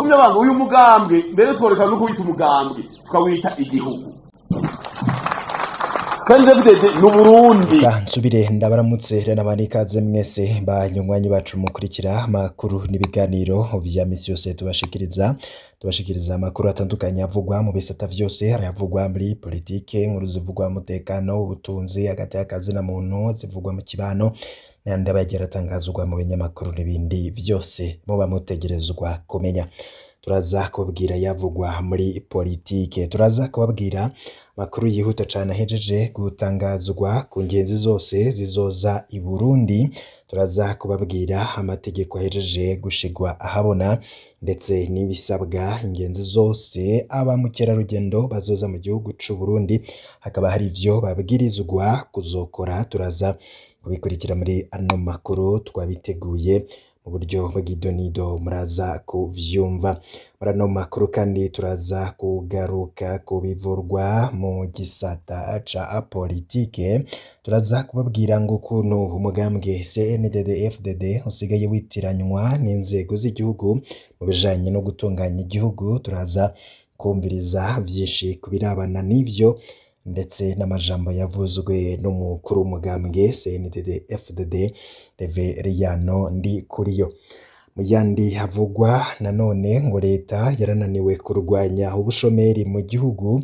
Bagumye banga uyu mugambwe. Mbere tworeka no kuwita umugambwe, tukawita igihugu. CNDD-FDD ni Uburundi. Reka nsubire ndabaramutse n'abandi, ikaze mwese banywanyi bacu mukurikira amakuru n'ibiganiro vya misi yose tubashikiriza. Tubashikiriza amakuru atandukanye avugwa mu bisata vyose, harayavugwa muri politike, inkuru zivugwa mu mutekano, ubutunzi, hagati y'akazi na muntu, zivugwa mu kibano n'ayandi aba yagiye aratangazwa mu binyamakuru n'ibindi vyose muba mutegerezwa kumenya. Turaza kubabwira yavugwa muri politike, turaza kubabwira amakuru yihuta cane ahejeje gutangazwa ku ngenzi zose zizoza i Burundi, turaza kubabwira amategeko ahejeje gushigwa ahabona ndetse n'ibisabwa ingenzi zose, aba mukerarugendo bazoza mu gihugu c'u Burundi, hakaba hari ivyo babwirizwa kuzokora. Turaza kubikurikira muri ano makuru twabiteguye mu buryo bw'idonido, muraza kuvyumva muri ano makuru. Kandi turaza kugaruka ku bivurwa mu gisata ca politike, turaza kubabwira ngo ukuntu umugambwe CNDD FDD usigaye witiranywa n'inzego z'igihugu mu bijanye no gutunganya igihugu. Turaza kumviriza vyinshi ku birabana n'ivyo ndetse n'amajambo yavuzwe n'umukuru w'umugambwe CNDD FDD, Reveriyano Ndikuriyo. Mu yandi havugwa nanone, ngo leta yarananiwe kurwanya ubushomeri mu gihugu,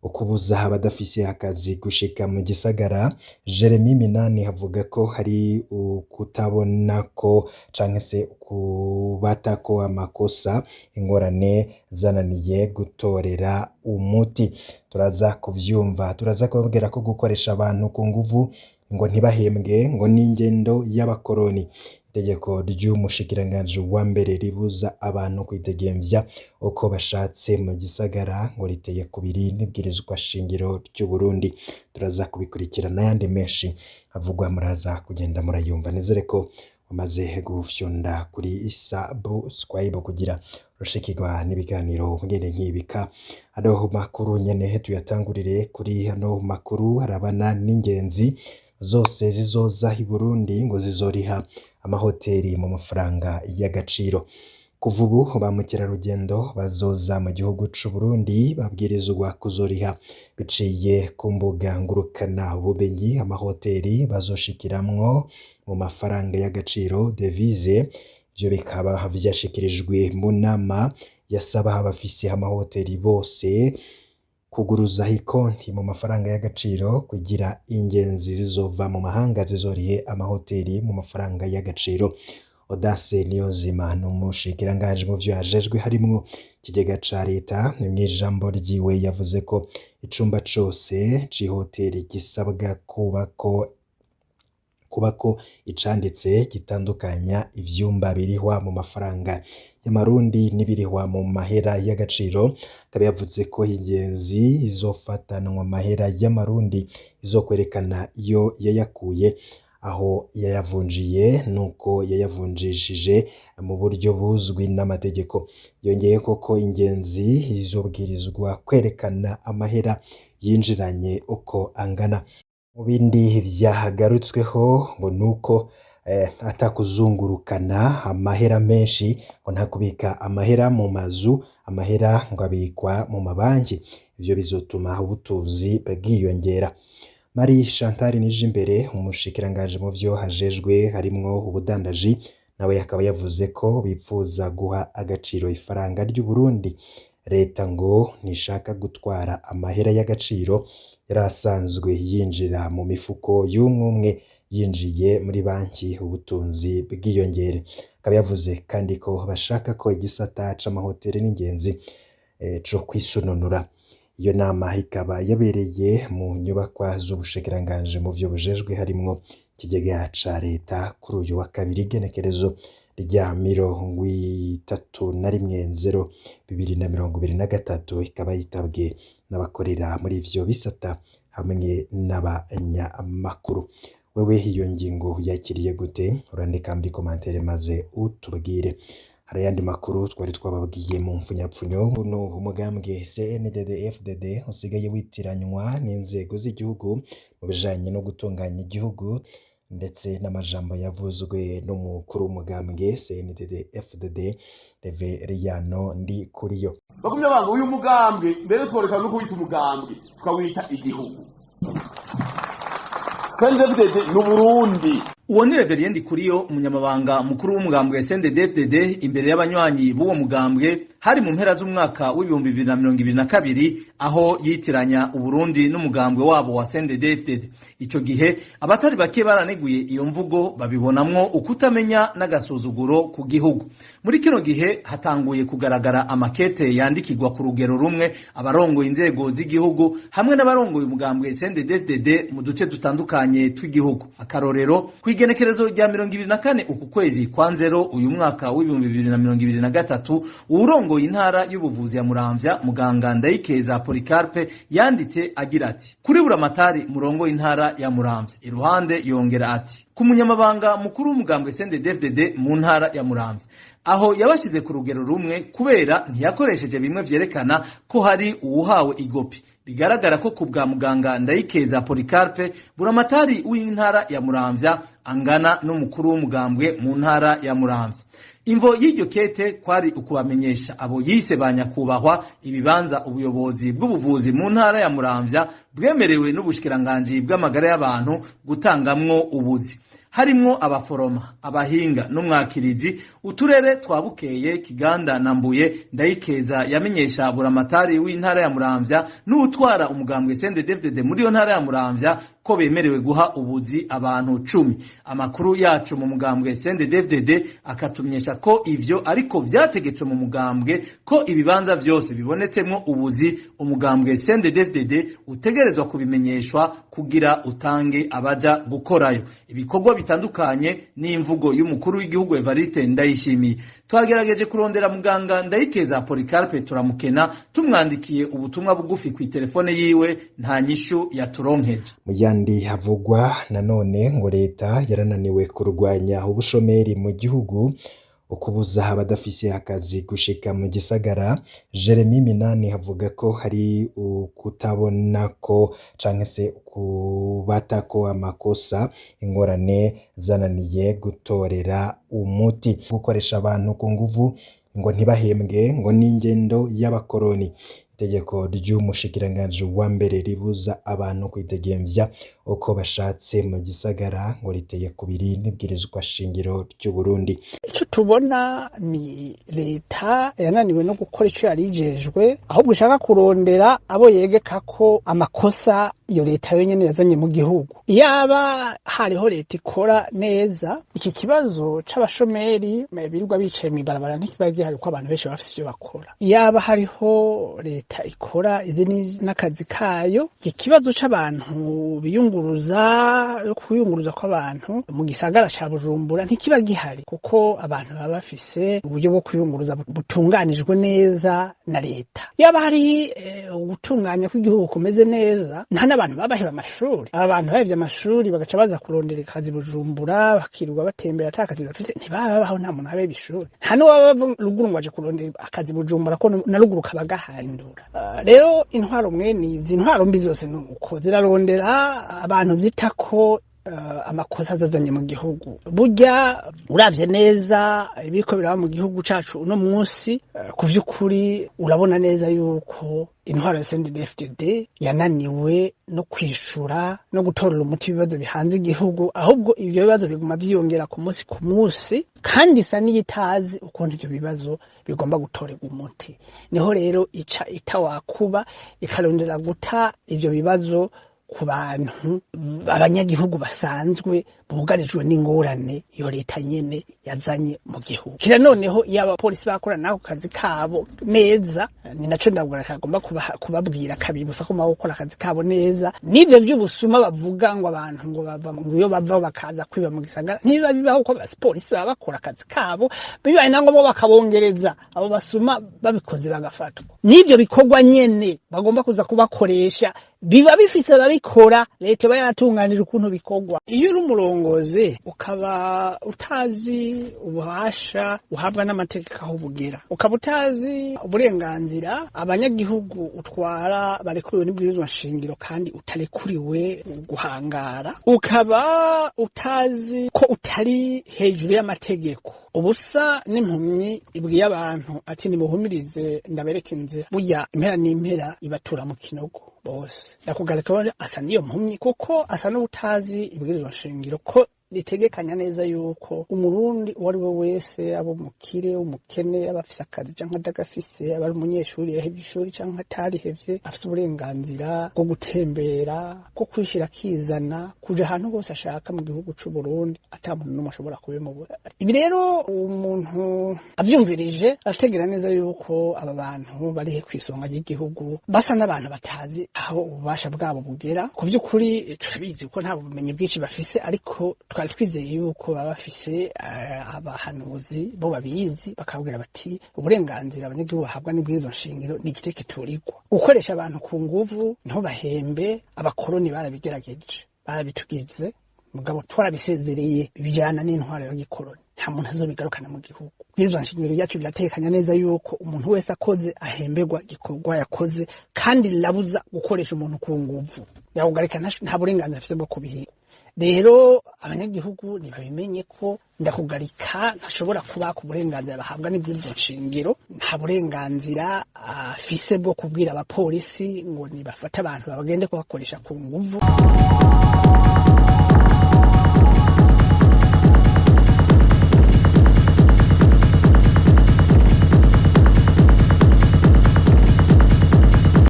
ukubuza abadafise akazi gushika mu gisagara. Jeremy Minani avuga ko hari ukutabona ko canke se kubatako amakosa, ingorane zananiye gutorera umuti. Turaza kuvyumva. Turaza kubabwira ko gukoresha abantu ku nguvu ngo ntibahembwe ngo n'ingendo y'abakoroni. Itegeko ry'umushikiranganji wa mbere ribuza abantu kwidegemvya uko bashatse mu gisagara ngo riteye kubiri n'ibwirizwa shingiro ry'u Burundi. Turaza kubikurikira n'ayandi menshi avugwa, muraza kugenda murayumva. Nizere ko wamaze gufyonda kuri subscribe kugira ushikirwa n'ibiganiro mwene nkibika. Ano makuru nyene tuyatangurire kuri ano makuru arabana n'ingenzi zose zizoza i Burundi, ngo zizoriha amahoteli mu mafaranga y'agaciro. Kuva ubu ba mukerarugendo bazoza mu gihugu c'u Burundi babwirizwa kuzoriha biciye ku mbuga ngurukana bumenyi amahoteli bazoshikiramwo mu mafaranga y'agaciro, devise. Ivyo bikaba vyashikirijwe mu nama yasaba abafise amahoteli bose kuguruza ikonti mu mafaranga y'agaciro kugira ingenzi zizova mu mahanga zizorihe amahoteli mu mafaranga y'agaciro. Audace Niyonzima ni umushikiranganji mu vyo ajejwe harimwo ikigega ca leta. Mw'ijambo ryiwe yavuze ko icumba cose c'ihoteli gisabwa kubako icanditse gitandukanya ivyumba birihwa mu mafaranga y'amarundi n'ibirihwa mu mahera y'agaciro. Akaba yavuze ko ingenzi izofatanwa amahera y'amarundi izokwerekana iyo yayakuye, aho yayavunjiye nuko yayavunjishije mu buryo buzwi n'amategeko. Yongeyeko ko ingenzi izobwirizwa kwerekana amahera yinjiranye uko angana. Mu bindi vyagarutsweho ngo nuko atakuzungurukana amahera menshi, ngo nta kubika amahera mu mazu, amahera ngo abikwa mu mabanki, ivyo bizotuma ubutunzi bwiyongera. Marie Chantal Nijimbere, umushikiranganji mu vyo hajejwe harimwo ubudandaji, nawe akaba yavuze ko bipfuza guha agaciro ifaranga ry'u Burundi. Leta ngo ntishaka gutwara amahera y'agaciro yari asanzwe yinjira mu mifuko y'umwumwe, yinjiye muri banki ubutunzi bwiyongere. Akaba yavuze kandi ko bashaka ko igisata c'amahoteli n'ingenzi co kwisununura. Iyo nama ikaba yabereye mu nyubakwa z'ubushikiranganji mu vyo bujejwe harimwo ikigega ca leta kuri uyu wa kabiri, igenekerezo rya 31.0.2023, ikaba yitabwe n'abakorera muri ivyo bisata hamwe n'abanyamakuru. Wewe iyo ngingo yakiriye gute? Urandika muri commentaire maze utubwire. Hari ayandi makuru twari twababwiye mu mfunyapfunyo, uno umugambwe CNDD FDD usigaye witiranywa n'inzego z'igihugu mu bijanye no gutunganya igihugu. ndetse n'amajambo yavuzwe n'umukuru w'umugambwe CNDD FDD Reveriyano Ndikuriyo. Bagumye banga uyu mugambwe, mbere tworeka no kuwita umugambwe tukawita igihugu. CNDD-FDD ni Uburundi. Uwo ni Reverien Ndikuriyo, umunyamabanga mukuru w'umugambwe CNDD-FDD, imbere y'abanywanyi b'uwo mugambwe. Hari mu mpera z'umwaka w'2022, aho yitiranya Uburundi n'umugambwe wabo wa CNDD-FDD. Ico gihe abatari bake baraneguye iyo mvugo, babibonamwo ukutamenya n'agasuzuguro ku gihugu. Muri kino gihe hatanguye kugaragara amakete yandikirwa ku rugero rumwe abarongoye inzego z'igihugu hamwe n'abarongoye umugambwe CNDD-FDD mu duce dutandukanye tw'igihugu. Akarorero, kw'igenekerezo rya 24 uku kwezi kwa nzero uyu mwaka w'2023, uwurongoye intara y'ubuvuzi ya Muramvya, muganga Ndayikeza Polycarpe, yanditse agira ati: "Kuri buramatari murongoye intara ya Muramvya." Iruhande yongera ati: "Ku munyamabanga mukuru w'umugambwe CNDD-FDD mu ntara ya Muramvya." Aho yabashize ku rugero rumwe kubera ntiyakoresheje bimwe vyerekana ko hari uwuhawe igopi. Bigaragara ko ku bwa muganga Ndayikeza Polycarpe, buramatari w'intara ya Muramvya angana n'umukuru w'umugambwe mu ntara ya Muramvya. Imvo y'iryo kete kwari ukubamenyesha abo yise ba nyakubahwa ibibanza ubuyobozi bw'ubuvuzi mu ntara ya Muramvya bwemerewe n'ubushikiranganji bw'amagara y'abantu gutangamwo ubuzi, harimwo abaforoma, abahinga n'umwakirizi. Uturere twa Bukeye, Kiganda na Mbuye. Ndayikeza yamenyesha buramatari w'intara ya Muramvya n'utwara umugambwe CNDD-FDD muri iyo ntara ya Muramvya ko bemerewe guha ubuzi abantu 10. Amakuru yacu mu mugambwe CNDD-FDD akatumenyesha ko ivyo ariko vyategetswe mu mugambwe, ko ibibanza vyose bibonetsemwo ubuzi umugambwe CNDD-FDD utegerezwa kubimenyeshwa kugira utange abaja gukorayo ibikorwa bitandukanye n'imvugo y'umukuru w'igihugu Evariste Ndayishimiye. Twagerageje kurondera muganga Ndayikeza Polycarpe turamukena, tumwandikiye ubutumwa bugufi ku telefone yiwe nta nyishu yaturonkeje. Mu yandi havugwa nanone, ngo leta yarananiwe kurwanya ubushomeri mu gihugu, ukubuza abadafise akazi gushika mu gisagara. Jeremy Minani avuga ko hari ukutabona ko canke se kubatako amakosa ingorane zananiye gutorera umuti. Gukoresha abantu ku nguvu ngo ntibahembwe ngo n'ingendo y'abakoroni. Itegeko ry'umushikiranganji wa mbere ribuza abantu kwidegemvya uko bashatse mu gisagara ngo riteye kubiri n'ibwirizwa shingiro ry'u Burundi. Icyo tubona ni leta yananiwe no gukora icyo yari ijejwe, ahubwo ishaka kurondera abo yegeka ko amakosa iyo leta yonyene yazanye mu gihugu. Iyaba hariho leta ikora neza, iki kibazo c'abashomeri birirwa bicaye mw'ibarabara ntikiba gihari, kuko abantu benshi bafise ivyo bakora. Iyaba hariho leta ikora izi n'akazi kayo, iki kibazo c'abantu biyunguruza, kwiyunguruza kw'abantu mu gisagara ca Bujumbura ntikiba gihari, kuko abantu baba bafise uburyo bwo kwiyunguruza butunganijwe neza na leta. Yaba hari ugutunganya kw'igihugu kumeze neza, nta n'abantu baba baheba amashuri. Aba bantu bahevye amashuri bagaca baza kurondera akazi Bujumbura, bakirirwa batembera ata kazi bafise, ntibaba babaho. Nta muntu abeba ishuri, nta n'uwaba bava ruguru ngo aje kurondera akazi Bujumbura, ko na ruguru kaba gahindura. Rero intwaro mwene izi, ntwaro mbi zose, nuko zirarondera abantu zitako amakosa azazanye mu gihugu. Burya uravye neza ibiriko biraba mu gihugu cacu uno munsi, ku vy'ukuri urabona neza yuko intwaro ya CNDD-FDD yananiwe no kwishura no gutorera umuti ibibazo bihanze igihugu, ahubwo ivyo bibazo biguma vyiyongera ku munsi ku munsi, kandi isa n'iyitazi ukuntu ivyo bibazo bigomba gutorerwa umuti. Niho rero ica itawakuba ikarondera guta ivyo bibazo ku bantu, abanyagihugu basanzwe bugarijwe n'ingorane iyo leta nyene yazanye mu gihugu. Kira noneho iyo abapolisi bakora nako kazi kabo neza, ni naco ndabwira kagomba kubabwira kabibutsa ko gukora akazi kabo neza, n'ivyo vy'ubusuma bavuga ngo abantu ngo bava ngo iyo bava bakaza kwiba mu gisagara, ntibiba bibaho, ko abapolisi baba bakora akazi kabo. Bibaye na ngombwa bakabongereza abo basuma babikoze bagafatwa. N'ivyo bikorwa nyene bagomba kuza kubakoresha biba bifise ababikora, leta iba yatunganije ukuntu bikorwa. Iyo uri umurongozi Indongozi ukaba utazi ububasha uhabwa n'amategeko aho bugera, ukaba utazi uburenganzira abanyagihugu utwara barekuriwe n'ibwirizwa nshingiro kandi utarekuriwe guhangara, ukaba utazi ko utari hejuru y'amategeko, ubusa n'impumyi ibwiye abantu ati nimuhumirize ndabereke inzira. Burya impera n'impera ibatura mu kinogo bose. Ndakugarika asa n'iyo mpumyi kuko asa n'utazi ibwirizwa nshingiro ko ritegekanya neza yuko umurundi uwo ari we wese, aba umukire, umukene, aba afise akazi canke atagafise, aba ari umunyeshuri yahevye ishuri canke atarihevye, afise uburenganzira bwo gutembera, bwo kwishira akizana, kuja ahantu hose ashaka mu gihugu c'Uburundi ata muntu n'umwe ashobora kubimubura. Ibi rero umuntu avyumvirije arategera neza yuko aba bantu bari kw'isonga ry'igihugu basa n'abantu batazi aho ububasha bwabo bugera. Ku vy'ukuri turabizi ko nta bumenyi bwinshi bafise, ariko twari twizeye yuko baba bafise abahanuzi bo babizi, bakabwira bati uburenganzira abanyagihugu bahabwa n'ibwirizwa nshingiro ni igiti kiturirwa. Gukoresha abantu ku nguvu ntubahembe, abakoroni barabigerageje, barabitugize, mugabo twarabisezereye, bijana n'intwaro ya gikoroni, nta muntu azobigarukana mu gihugu. Ibwirizwa nshingiro ryacu riratekanya neza yuko umuntu wese akoze ahemberwa igikorwa yakoze, kandi rirabuza gukoresha umuntu ku nguvu. Ndakugarika nta burenganzira afise bwo kubihiga. Rero abanyagihugu ntibabimenye ko Ndakugarika ntashobora kuba ku burenganzira bahabwa n'ibwirizwa nshingiro, nta burenganzira afise bwo kubwira abapolisi ngo nibafate abantu babagende kubakoresha ku nguvu.